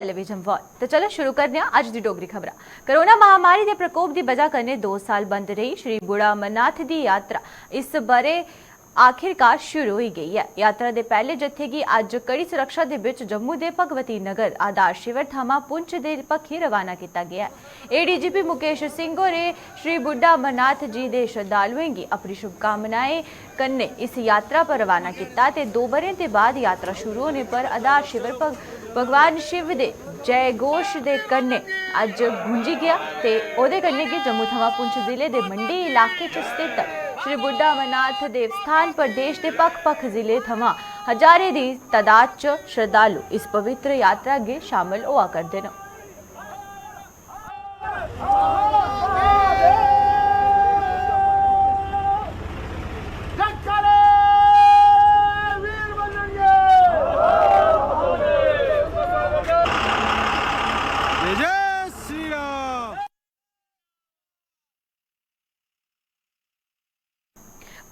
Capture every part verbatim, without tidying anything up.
Television world. ते चलो शुरू करने आं अज्ज दी डोगरी खबरां। कोरोना महामारी दे प्रकोप दी बजह कन्नै दो साल बंद रेही श्री बूढ़ा अमरनाथ दी यात्रा इस ब'रे आखिरकार शुरू होई गेई ऐ। यात्रा दे पैह्ले जत्थे गी अज्ज कड़ी सुरक्षा दे बिच जम्मू दे भगवती नगर आधार शिविर थमां पुंछ दे पक्खी रवाना कीता गेआ ऐ। एडीजीपी मुकेश सिंह होरें श्री बुड्ढा अमरनाथ जी दे श्रद्धालुएं गी अपनी शुभकामनाएं कन्नै इस यात्रा पर रवाना कीता ते दो ब'रें दे बाद यात्रा शुरू होने पर आधार शिविर भग-, भगवान शिव दे जय घोष दे कन्नै अज्ज गूंजी गेआ ते ओह्दे कन्नै गै जम्मू थमां पुंछ जिले दे मंडी इलाके च स्थित श्री बुड्ढा अमरनाथ देवस्थान पर देश दे बक्ख-बक्ख जिले थमां हजारें दी तादाद च श्रद्धालु इस पवित्र यात्रा गी शामिल होआ करदे न। जय जय श्री राम।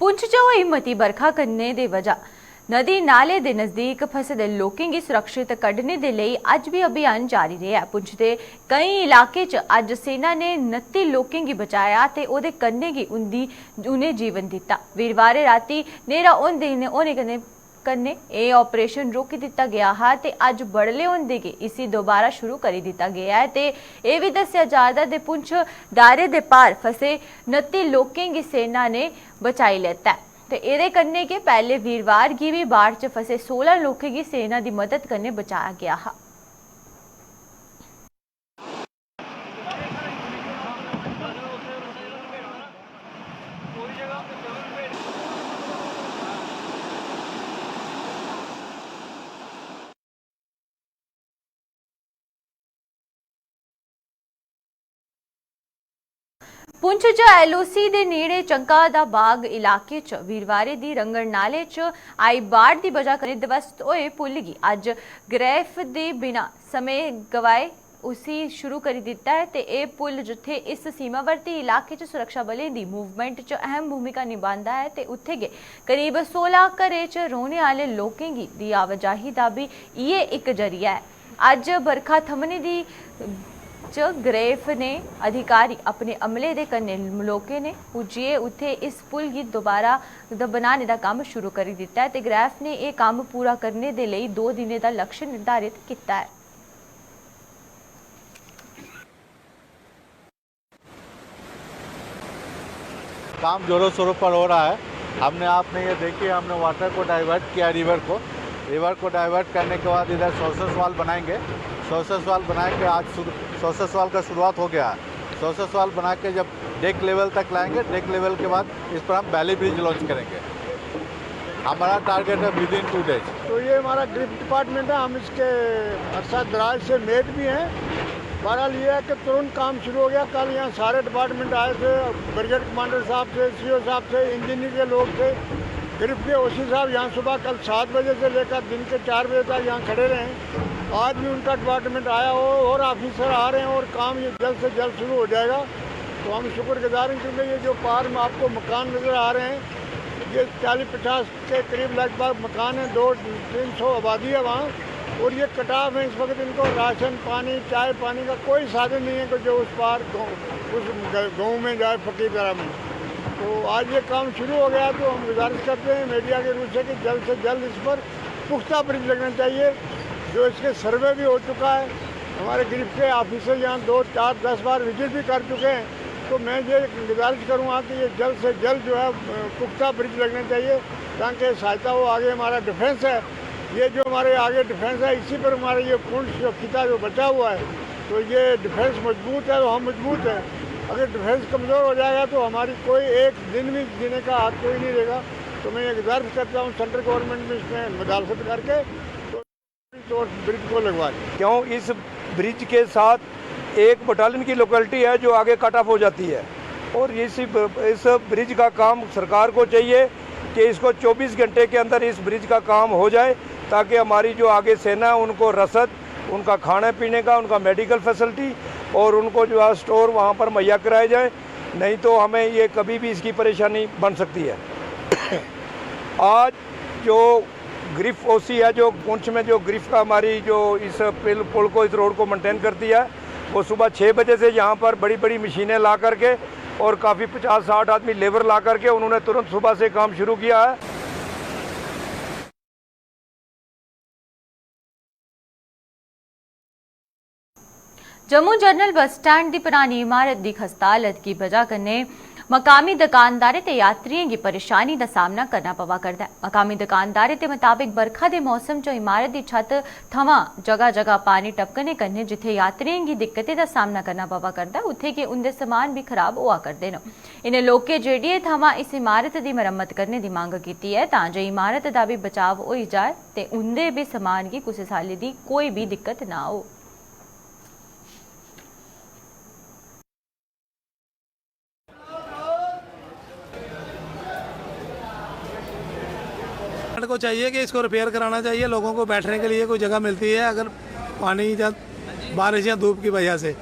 पुंछ च होई मती बरखा कन्नै दे वजह नदी नाले दे नजदीक फसे दे लोकें गी सुरक्षित कड्ढने दे लेई अज्ज बी अभियान जारी रेहा ऐ। पुंछ दे केई इलाके च अज्ज सेना ने नत्ती लोकें गी बचाया ते ओह्दे कन्नै गै उंदी, उ'नें जीवन दित्ता। वीरवारें रातीं न्हेरा होंदे, होने कन्नै, कन्नै एह् ऑपरेशन रोकी दित्ता गेआ हा ते अज्ज बडले होंदे गै इसी दोबारा शुरू करी दित्ता गेआ ऐ ते एह् बी दस्सेआ जा'रदा ऐ जे पुंछ दायरे दे पार फसे नत्ती लोकें गी सेना ने बचाई लैता ऐ ते एह्दे कन्नै गै पैह्ले वीरवार गी बी बाढ़ च फसे सोलां लोकें गी सेना दी मदद कन्नै बचाया गेआ हा। पुंछ च एलओसी दे नेड़े चंका दा बाग इलाके च वीरवारें दी रंगड़ नाले च आई बाढ़ दी बजह कन्नै ध्वस्त होए पुल गी अज्ज ग्रैफ दे बिना समें गवाए उसी शुरू करी दित्ता ऐ ते एह् पुल जित्थै इस सीमावर्ती इलाके च सुरक्षा बलें दी मूवमेंट च अहम भूमिका निभांदा ऐ ते उत्थै गै करीब सोलां घरें च रौह्ने आह्ले लोकें गी दी आवाजाही दा बी इ'यै इक जरिया ऐ। अज्ज बरखा थमने दी च ग्रेफ ने अधिकारी अपने अमले दे कन्नै मलौके ने पुज्जियै उत्थै इस पुल गी दोबारा द-, बनाने दा कम्म शुरू करी दित्ता ऐ ते ग्रेफ ने एह् कम्म पूरा करने दे लेई दो दिनें दा लक्ष्य निर्धारित कीता ऐ। काम जोरों शोरों पर हो रहा है। हमने, आपने ये देखिए, हमने वाटर को डाइवर्ट किया, रिवर को। रिवर को डाइवर्ट करने के बाद इधर सोर्सेस वाल बनाएंगे। सोर्सेस वाल बनाएंगे, आज शुरू, सोर्सेस वाल का शुरुआत हो गया है। सोर्सेस वाल बना के जब डेक लेवल तक लाएंगे, डेक लेवल के बाद इस पर हम वैली ब्रिज लॉन्च करेंगे। हमारा टारगेट है विद इन टू डेज। तो ये हमारा ग्रिफ डिपार्टमेंट है, हम इसके अरसा दराज से मेट भी हैं। बहरहाल ये है कि तुरंत काम शुरू हो गया। कल यहाँ सारे डिपार्टमेंट आए थे, ब्रिगेड कमांडर साहब थे, सीओ साहब थे, इंजीनियर के लोग थे, ग्रिफ के ओसी साहब यहाँ सुबह कल सात बजे से लेकर दिन के चार बजे तक यहाँ खड़े रहे। आज भी उनका डिपार्टमेंट आया हो और ऑफिसर आ रहे हैं और काम ये जल्द से जल्द शुरू हो जाएगा। तो हम शुक्रगुजार हैं, क्योंकि ये जो पार में आपको मकान नज़र आ रहे हैं, ये चालीस पचास के करीब लगभग मकान है, दो तीन सौ आबादी है वहाँ। और ये कटाव है, इस वक्त इनको राशन पानी, चाय पानी का कोई साधन नहीं है कि जो उस पार गाँव, उस ग-, गाँव में जाए, फकीरदरा में। तो आज ये काम शुरू हो गया, तो हम गुजारिश करते हैं मीडिया के रूप से कि जल्द से जल्द इस पर पुख्ता ब्रिज लगना चाहिए। जो इसके सर्वे भी हो चुका है, हमारे ग्रिफ के ऑफिसर यहाँ दो, चार, दस बार विजिट भी कर चुके हैं। तो मैं ये गुजारिश करूँगा कि ये जल्द से जल्द जो है, अ, पुख्ता ब्रिज लगना चाहिए, ताकि सहायता हो। आगे हमारा डिफेंस है, ये जो हमारे आगे डिफेंस है, इसी पर हमारा ये पुंछ जो किला जो बचा हुआ है, तो ये डिफेंस मजबूत है तो हम मजबूत हैं। अगर डिफेंस कमज़ोर हो जाएगा तो हमारी कोई एक दिन भी जीने का हक कोई नहीं रहेगा। तो मैं ये गुजारिश करता हूँ सेंट्रल गवर्नमेंट में इसमें मुदाखलत करके तो, तो ब्रिज को लगवा दें। क्यों इस ब्रिज के साथ एक बटालियन की लोकेलिटी है जो आगे कट ऑफ हो जाती है और इसी ब-, इस ब्रिज का काम सरकार को चाहिए कि इसको चौबीस घंटे के अंदर इस ब्रिज का काम हो जाए, ताकि हमारी जो आगे सेना है उनको रसद, उनका खाने पीने का, उनका मेडिकल फैसिलिटी और उनको जो है स्टोर वहाँ पर मुहैया कराए जाए, नहीं तो हमें ये कभी भी इसकी परेशानी बन सकती है। आज जो ग्रिफ ओसी है जो पुंछ में जो ग्रिफ का हमारी जो इस पिल-, पुल को, इस रोड को मेंटेन करती है, वो सुबह छः बजे से यहाँ पर बड़ी-बड़ी मशीनें ला करके और काफ़ी पचास साठ आदमी लेबर ला करके उन्होंने तुरंत सुबह से काम शुरू किया है। जम्मू जनरल बस स्टैंड दी परानी इमारत दी खस्ता हालत दी बजह कन्नै मकामी दुकानदारें ते यात्रियें गी परेशानी दा सामना करना पवा करदा ऐ। मकामी दुकानदारें दे मताबक बरखा दे मौसम च इमारत दी छत थमां जगह-जगह पानी टपकने कन्नै जित्थै यात्रियें गी दिक्कतें दा सामना करना पवा करदा ऐ, उत्थै गै उं'दे समान बी खराब होआ करदे न। इ'नें लोकें जेडीए थमां इस इमारत दी मरम्मत करने दी मंग कीती ऐ तां जे इमारत दा बी बचाव होई जाए ते उं'दे बी समान गी कुसै साल्ले दी कोई बी दिक्कत ना होग। गवर्नमेंट को चाहिए कि इसको रिपेयर कराना चाहिए, लोगों को बैठने के लिए कोई जगह मिलती है, अगर पानी या बारिश या धूप की वजह से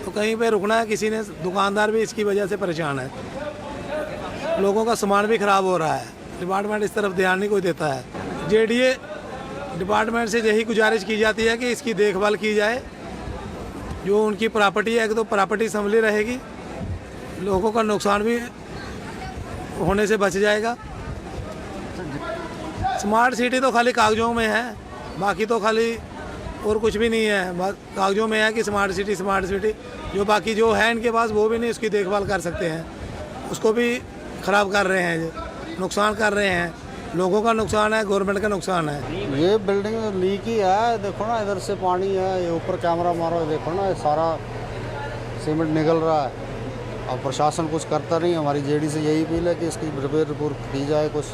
तो कहीं पे रुकना है किसी ने, दुकानदार भी इसकी वजह से परेशान है, लोगों का सामान भी ख़राब हो रहा है। डिपार्टमेंट इस तरफ ध्यान नहीं कोई देता है। जेडीए डिपार्टमेंट से यही गुजारिश की जाती है कि इसकी देखभाल की जाए, जो उनकी प्रॉपर्टी है, एक तो प्रॉपर्टी संभली रहेगी, लोगों का नुकसान भी होने से बच जाएगा। स्मार्ट सिटी तो खाली कागज़ों में है, बाकी तो खाली और कुछ भी नहीं है। बस कागज़ों में है कि स्मार्ट सिटी, स्मार्ट सिटी, जो बाकी जो है इनके पास वो भी नहीं उसकी देखभाल कर सकते हैं, उसको भी ख़राब कर रहे हैं, नुकसान कर रहे हैं। लोगों का नुकसान है, गवर्नमेंट का नुकसान है। ये बिल्डिंग लीक ही है, देखो ना इधर से पानी है, ये ऊपर कैमरा मारो, देखो ना ये सारा सीमेंट निकल रहा है। अब प्रशासन कुछ करता नहीं, हमारी जेडी से यही अपील है कि इसकी रिपेयर रिपोर्ट की जाए कुछ।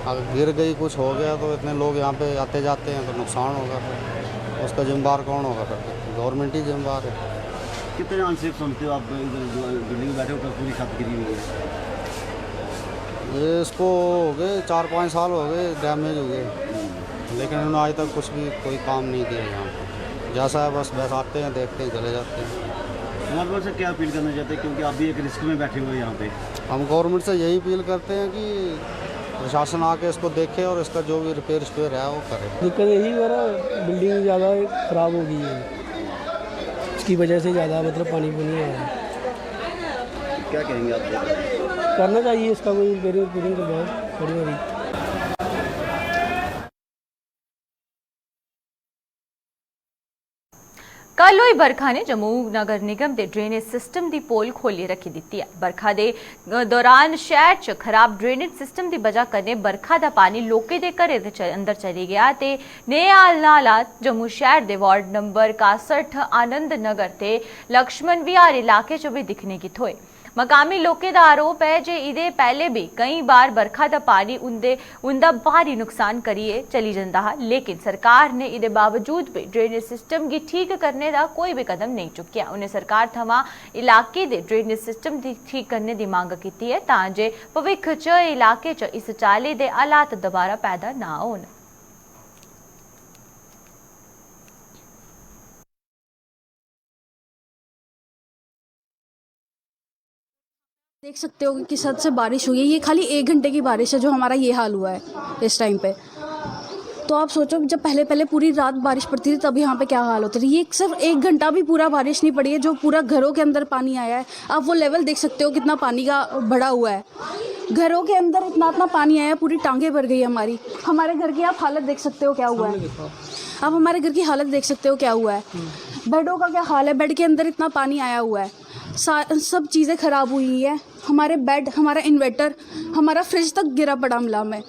अगर गिर गई, कुछ हो गया तो इतने लोग यहाँ पे आते जाते हैं तो नुकसान होगा, फिर उसका जिम्मेवार कौन होगा? फिर गवर्नमेंट ही जिम्मेवार है। कितने अनसेफ समझते हो आप, इधर जो बिल्डिंग में बैठे हो, ऊपर पूरी छत गिरी हुई है? ये इसको हो गए चार पाँच साल हो गए डैमेज हो गए, लेकिन उन्होंने आज तक कुछ भी कोई काम नहीं किया यहाँ पर। जैसा है बस बस आते हैं, देखते हैं, चले जाते हैं। हमारे तरफ से क्या अपील करना चाहते हैं, क्योंकि आप भी एक रिस्क में बैठे हुए हैं यहाँ पे? हम गवर्नमेंट से यही अपील करते हैं कि प्रशासन आके इसको देखे और इसका जो भी रिपेयर स्पेयर है वो करे। दिक्कत यही है ना, बिल्डिंग ज़्यादा ख़राब हो गई है, उसकी वजह से ज़्यादा मतलब पानी पुनी आया है। क्या कहेंगे आप? करना चाहिए इसका कोई रिपेयरिंग वेपेयरिंग करवाओ थोड़ी बड़ी। कल होई बरखा ने जम्मू नगर निगम दे ड्रेनेज सिस्टम दी पोल खोलियै रक्खी दित्ती ऐ। बरखा दे दौरान शैहर च खराब ड्रेनेज सिस्टम दी बजह कन्नै बरखा दा पानी लोकें दे घरें दे च- अंदर चली गेआ ते नेह हाल- हालात जम्मू शैहर दे वार्ड नंबर कासठ, आनंद नगर ते लक्ष्मण विहार इलाके च बी दिक्खने गी थ्होए। मकामी लोकें दा आरोप ऐ जे इ'दे पैहले बी केई बार बरखा दा पानी उं'दे उं'दा भारी नुकसान करियै चली जंदा हा, लेकिन सरकार ने इ'दे बावजूद बी ड्रेनेज सिस्टम गी ठीक करने दा कोई बी कदम नेईं चुक्केआ। उ'नें सरकार थमां इलाके दे ड्रेनेज सिस्टम दी ठीक करने दी मंग कीती ऐ तां जे भविक्ख च इलाके च इस चाल्ली दे हालात दोबारा पैदा ना होन। देख सकते हो कि किस हद से बारिश हुई है। ये खाली एक घंटे की बारिश है जो हमारा ये हाल हुआ है इस टाइम पे। तो आप सोचो, जब पहले पहले पूरी रात बारिश पड़ती थी, तब यहाँ पे क्या हाल होता था। ये सिर्फ एक घंटा भी पूरा बारिश नहीं पड़ी है, जो पूरा घरों के अंदर पानी आया है। आप वो लेवल देख सकते हो, कितना पानी का बढ़ा हुआ है। घरों के अंदर इतना इतना पानी आया, पूरी टांगे भर गई हमारी। हमारे घर की आप हालत देख सकते हो क्या हुआ है। आप हमारे घर की हालत देख सकते हो क्या हुआ है। बेडों का क्या हाल है, बेड के अंदर इतना पानी आया हुआ है। सा- सब चीज़ें ख़राब हुई है। हमारे बेड, हमारा इन्वर्टर, हमारा फ्रिज तक गिरा पड़ा मिला में।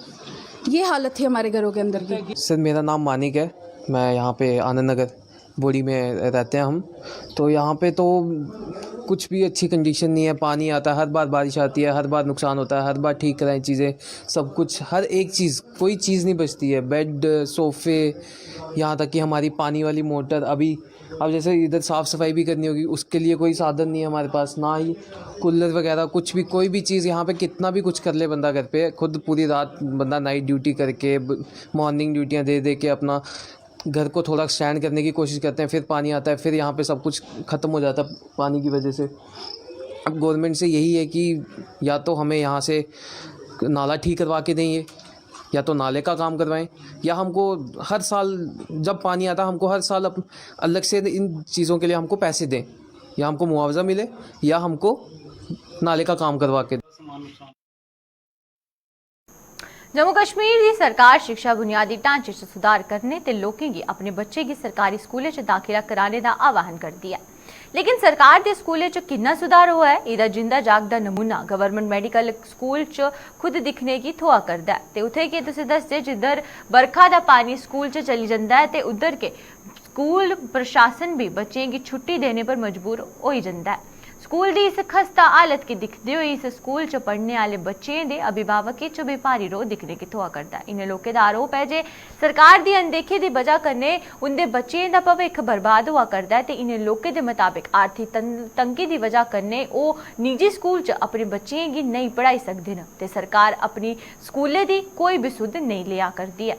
ये हालत थी हमारे घरों के अंदर की। सर, मेरा नाम मानिक है। मैं यहाँ पे आनंद नगर बोड़ी में रहते हैं हम। तो यहाँ पे तो कुछ भी अच्छी कंडीशन नहीं है। पानी आता है, हर बार बारिश आती है, हर बार नुकसान होता है, हर बार ठीक कराएं चीज़ें, सब कुछ, हर एक चीज़, कोई चीज़ नहीं बचती है। बेड, सोफे, यहाँ तक कि हमारी पानी वाली मोटर अभी, अब जैसे इधर साफ़ सफाई भी करनी होगी, उसके लिए कोई साधन नहीं है हमारे पास, ना ही कूलर वगैरह कुछ भी। कोई भी चीज़ यहाँ पे, कितना भी कुछ कर ले बंदा घर पे, खुद पूरी रात बंदा नाइट ड्यूटी करके, मॉर्निंग ड्यूटियाँ दे दे के अपना घर को थोड़ा स्टैंड करने की कोशिश करते हैं, फिर पानी आता है, फिर यहाँ पे सब कुछ ख़त्म हो जाता है पानी की वजह से। अब गवर्नमेंट से यही है कि या तो हमें यहाँ से नाला ठीक करवा के दें ये, या तो नाले का काम करवाएं, या हमको हर साल जब पानी आता, हमको हर साल अप-, अलग से इन चीज़ों के लिए हमको पैसे दें, या हमको मुआवजा मिले, या हमको नाले का काम करवा के। जम्मू कश्मीर दी सरकार शिक्षा बुनियादी ढांचे च सुधार करने ते लोकें गी अपने बच्चें गी सरकारी स्कूलें च दाखिला कराने दा आह्वान करदी ऐ, लेकिन सरकार दे स्कूलें च किन्ना सुधार होआ ऐ, एह्दा जिंदा जागदा नमूना गवर्नमेंट मेडिकल स्कूल च खुद दिक्खने गी थ्होआ करदा ऐ। ते उत्थें गै तुसें दसदे, जिद्धर बरखा दा पानी स्कूल च चली जंदा ऐ ते उद्धर गै स्कूल प्रशासन बी बच्चें गी छुट्टी देने पर मजबूर होई जंदा ऐ। स्कूल दी इस खस्ता हालत गी दिखदे होई इस स्कूल च पढ़ने आह्ले बच्चें दे अभिभावकें च बी भारी रोह दिक्खने गी थ्होआ करदा ऐ। इ'नें लोकें दा आरोप ऐ जे सरकार दी अनदेखी दी बजह कन्नै उं'दे बच्चें दा भविक्ख बर्बाद होआ करदा ऐ ते इ'नें लोकें दे मताबक आर्थिक तन-, तंगी दी बजह कन्नै ओह् निजी स्कूल च अपने बच्चें गी नेईं पढ़ाई सकदे न ते सरकार अपनी स्कूलै दी कोई बी सुध नेईं लेआ करदी ऐ।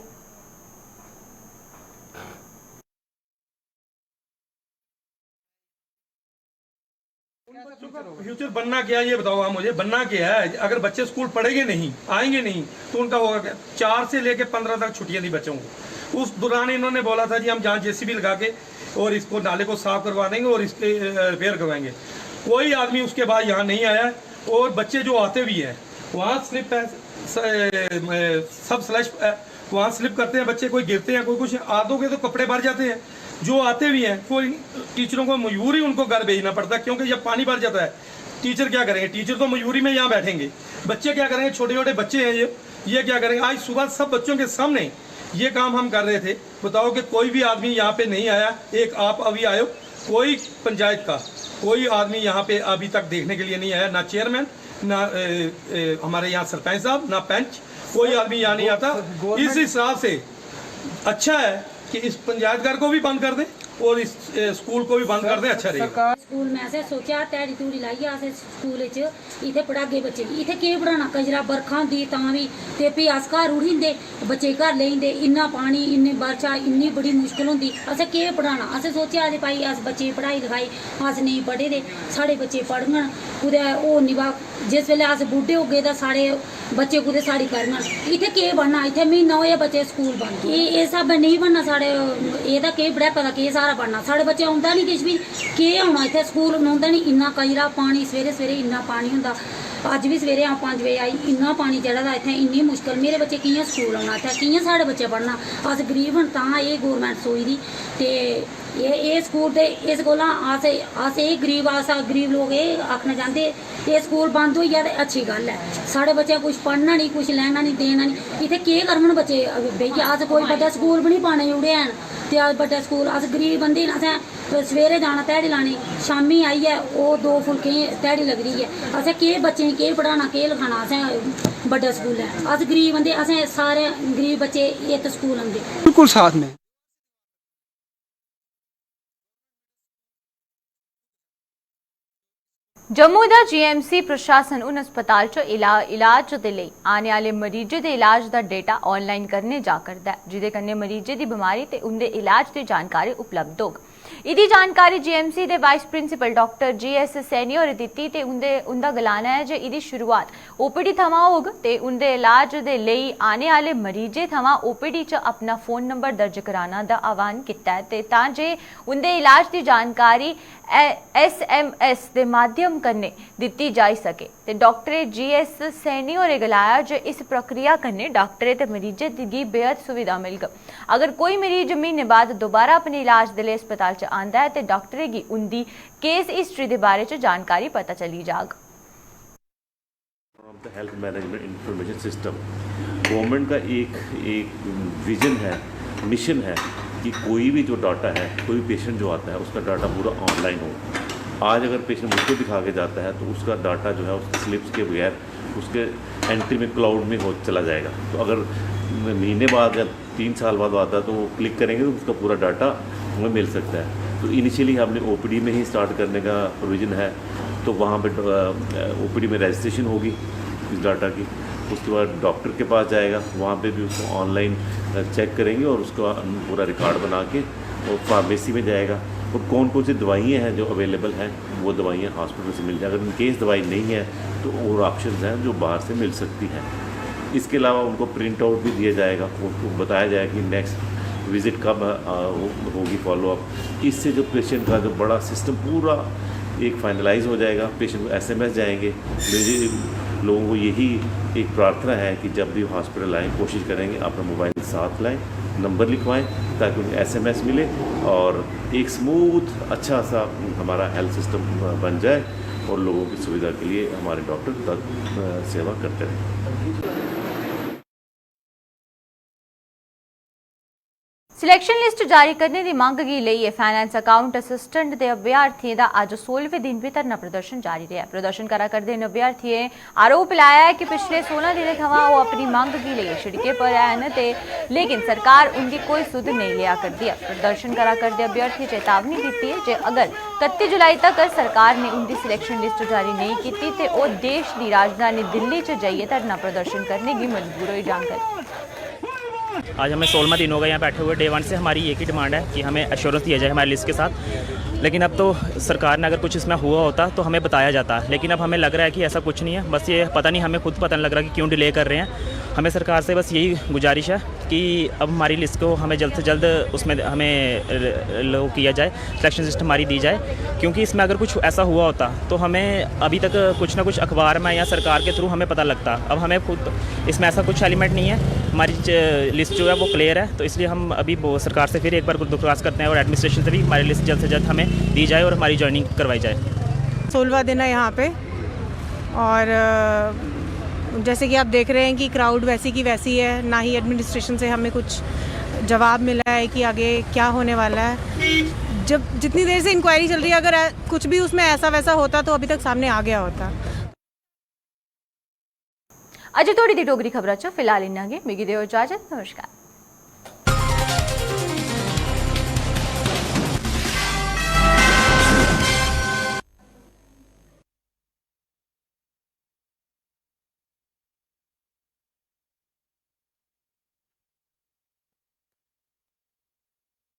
फ्यूचर बनना क्या, ये बताओ आप मुझे, बनना क्या है? अगर बच्चे स्कूल पढ़ेंगे नहीं, आएंगे नहीं, तो उनका होगा क्या? चार से लेके पंद्रह तक छुट्टियां दी बच्चों को। उस दौरान इन्होंने बोला था जी, हम जहाँ जेसीबी लगा के और इसको, नाले को साफ करवा देंगे और इसके रिपेयर करवाएंगे। कोई आदमी उसके बाद यहाँ नहीं आया। और बच्चे जो आते भी हैं, वहाँ स्लिप है, सब स्लश है, वहाँ स्लिप करते हैं बच्चे, कोई गिरते हैं, कोई कुछ, आधों के तो कपड़े भर जाते हैं। जो आते भी हैं, वो इन टीचरों को मजबूरी उनको घर भेजना पड़ता है, क्योंकि जब पानी भर जाता है, टीचर क्या करेंगे? टीचर तो मजबूरी में यहाँ बैठेंगे, बच्चे क्या करेंगे? छोटे छोटे बच्चे हैं ये, ये क्या करेंगे? आज सुबह सब बच्चों के सामने ये काम हम कर रहे थे। बताओ कि कोई भी आदमी यहाँ पे नहीं आया, एक आप अभी आए हो, कोई पंचायत का कोई आदमी यहाँ पे अभी तक देखने के लिए नहीं आया, ना चेयरमैन, ना ए, ए, हमारे यहाँ सरपंच साहब, ना पंच, कोई आदमी यहाँ नहीं आता। इस हिसाब से अच्छा है कि इस पंचायत घर को भी बंद कर दें और इस ए, स्कूल को भी बंद कर दें, अच्छा रहेगा। स्कूल में असें सोचेआ ध्याड़ी धूड़ी लाइयै असें स्कूल च इत्थै पढ़ागे बच्चे गी। इत्थै केह् पढ़ाना, कजरा बरखा होंदी तां बी, ते फ्ही अस घर उठी जंदे, बच्चे गी घर लेई जंदे। इन्ना पानी, इन्नी बर्शा, इन्नी बड़ी मुश्कल होंदी, असें केह् पढ़ाना? असें सोचेआ जे भाई अस बच्चे गी पढ़ाई लखाई, अस नेईं पढ़े दे, साढ़े बच्चे पढ़ङन कुतै होर निं बा, जिस बेल्लै अस बुड्ढे होगे तां साढ़े बच्चे कुतै साढ़ी करङन। इत्थै केह् बनना? इत्थै म्हीना होएआ बच्चे स्कूल बंद। एह् इस स्हाबै नेईं बनना साढ़े, एह्दा केह् बुढ़ापे दा केह् स्हारा बनना? साढ़े बच्चे औंदा निं किश बी, केह् औना इत्थै? स्कूल नौंदा निं, इन्ना कजरा, पानी, सवेरे सवेरे इन्ना पानी होंदा। अज्ज बी सवेरे अ'ऊं पंज बजे आई, इन्ना पानी चढ़ा दा इत्थै, इन्नी मुश्कल। मेरे बच्चे कि'यां स्कूल औना इत्थै? कि'यां साढ़े बच्चे पढ़ना? अस गरीब न, तां एह् गौरमैंट सोचदी। ते एह् एह् स्कूल ते इस कोला अस अस एह् गरीब, अस गरीब लोक एह् आखना चांह्दे, एह् स्कूल बंद होई जा ते अच्छी गल्ल ऐ। साढ़े बच्चें कुछ पढ़ना निं, कुछ लैना निं, देना निं। इत्थै केह् करङन बच्चे बेहियै? अस कोई बड्डा स्कूल बी निं पाने जुड़े हैन। ते अस बड्डा स्कूल, अस गरीब बंदे न, असें सवेरे जाना ध्याड़ी लाने, शामीं आइयै ओह् दो फुलके दी ध्याड़ी लगदी ऐ। असें केह् बच्चें गी केह् पढ़ाना, केह् लखाना असें बड्डे स्कूलै? अस गरीब बंदे, असें सारे गरीब बच्चे इत्त स्कूल औंदे। बिल्कुल साथ में। जम्मू दा जीएमसी प्रशासन हून अस्पताल च इला-, इलाज दे लेई आने आह्ले मरीजें दे इलाज दा डेटा आनलाइन करने जा करदा ऐ, जेह्दे कन्नै मरीजें दी बमारी ते उं'दे इलाज दी जानकारी उपलब्ध होग। एह्दी जानकारी जीएमसी दे vice principal doctor GS Saini होरें दित्ती ते उं'दे, उं'दा गलाना ऐ जे एह्दी शुरुआत ओपीडी थमां होग ते उं'दे इलाज दे लेई आने आह्ले मरीजें थमां ओपीडी च अपना फोन नंबर दर्ज कराना दा आह्वान कीता ऐ ते तां जे उं'दे इलाज दी जानकारी ए-, एसएमएस दे माध्यम कन्नै दित्ती जाई सकै। ते डाक्टरें जीएस सैनी होरें गलाया जे इस प्रक्रिया कन्नै डाक्टरें ते मरीजें दी, गी बेहद सुविधा मिलग। अगर कोई मरीज म्हीने बाद दोबारा अपने इलाज दे लेई अस्पताल च आंदा ऐ ते डाक्टरें गी उं'दी केस हिस्ट्री दे बारे च जानकारी पता चली जाग। Of the health management information system, government का एक एक विजन है, मिशन है कि कोई भी जो डाटा है, कोई पेशेंट जो आता है, उसका डाटा पूरा ऑनलाइन हो। आज अगर पेशेंट मुझको दिखा के जाता है तो उसका डाटा जो है, उसकी स्लिप्स के बगैर उसके एंट्री में क्लाउड में हो चला जाएगा। तो अगर महीने बाद या तीन साल बाद आता है तो वो क्लिक करेंगे तो उसका पूरा डाटा हमें मिल सकता है। तो इनिशियली हमने ओपीडी में ही स्टार्ट करने का प्रोविजन है, तो वहाँ पे ओपीडी में रजिस्ट्रेशन होगी इस डाटा की। उसके बाद डॉक्टर के पास जाएगा, वहाँ पे भी उसको ऑनलाइन चेक करेंगे और उसका पूरा रिकॉर्ड बना के वो फार्मेसी में जाएगा और कौन कौन सी दवाइयाँ हैं जो अवेलेबल हैं, वो दवाइयाँ हॉस्पिटल से मिल जाए। अगर इन केस दवाई नहीं है तो और ऑप्शन हैं जो बाहर से मिल सकती हैं। इसके अलावा उनको प्रिंट आउट भी दिया जाएगा, उनको बताया जाएगा कि नेक्स्ट विजिट कब होगी, फॉलोअप। इससे जो पेशेंट का जो बड़ा सिस्टम पूरा एक फाइनलाइज हो जाएगा। पेशेंट को एसएमएस जाएंगे। मेरी लोगों को यही एक प्रार्थना है कि जब भी हॉस्पिटल आएँ, कोशिश करेंगे अपना मोबाइल साथ लाएँ, नंबर लिखवाएँ, ताकि उन्हें एसएमएस मिले और एक स्मूथ अच्छा सा हमारा हेल्थ सिस्टम बन जाए और लोगों की सुविधा के लिए हमारे डॉक्टर तक सेवा करते रहें। सिलेक्शन लिस्ट जारी करने दी मंग गी लेइयै फाइनेंस अकाउंट असिस्टेंट दे अभ्यर्थियें दा अज्ज सोलहवें दिन बी धरना प्रदर्शन जारी रेहा। प्रदर्शन करा करदे इ'नें अभ्यर्थियें आरोप लाया ऐ कि पिछले सोलां दिनें थमां ओह् अपनी मंग गी लेइयै शिड़के पर हैन ते लेकिन सरकार उंदी कोई सुध नेईं लेआ करदी ऐ। प्रदर्शन करा करदे अभ्यर्थियें चेतावनी दित्ती ऐ जे अगर कत्ती जुलाई तगर सरकार ने उंदी सिलेक्शन लिस्ट जारी नेईं कीती ते ओह् देश दी राजधानी दिल्ली च जाइयै धरना प्रदर्शन करने गी मजबूर होई जाङन। आज हमें सोलहवाँ दिन हो गया यहाँ बैठे हुए। डे वन से हमारी एक ही डिमांड है कि हमें एश्योरेंस दिया जाए हमारी लिस्ट के साथ। लेकिन अब तो सरकार ने अगर कुछ इसमें हुआ होता तो हमें बताया जाता, लेकिन अब हमें लग रहा है कि ऐसा कुछ नहीं है। बस ये पता नहीं, हमें खुद पता नहीं लग रहा कि क्यों डिले कर रहे हैं। हमें सरकार से बस यही गुजारिश है कि अब हमारी लिस्ट को हमें जल्द से जल्द उसमें हमें लो किया जाए, सिलेक्शन लिस्ट हमारी दी जाए, क्योंकि इसमें अगर कुछ ऐसा हुआ होता तो हमें अभी तक कुछ ना कुछ अखबार में या सरकार के थ्रू हमें पता लगता। अब हमें खुद इसमें ऐसा कुछ एलिमेंट नहीं है, हमारी लिस्ट जो है वो क्लियर है। तो इसलिए हम अभी सरकार से फिर एक बार दरख्वास्त करते हैं और एडमिनिस्ट्रेशन से भी हमारी लिस्ट जल्द से जल्द हमें दी जाए और हमारी ज्वाइनिंग करवाई जाए। सोलवा दिन है यहाँ पे और जैसे कि आप देख रहे हैं कि क्राउड वैसी की वैसी है, ना ही एडमिनिस्ट्रेशन से हमें कुछ जवाब मिला है कि आगे क्या होने वाला है। जब जितनी देर से इंक्वायरी चल रही है, अगर कुछ भी उसमें ऐसा वैसा होता तो अभी तक सामने आ गया होता। अज्ज धोड़ी दी डोगरी खबरा च फिलहाल इन्ना गै। मिगी देओ इजाजत। नमस्कार।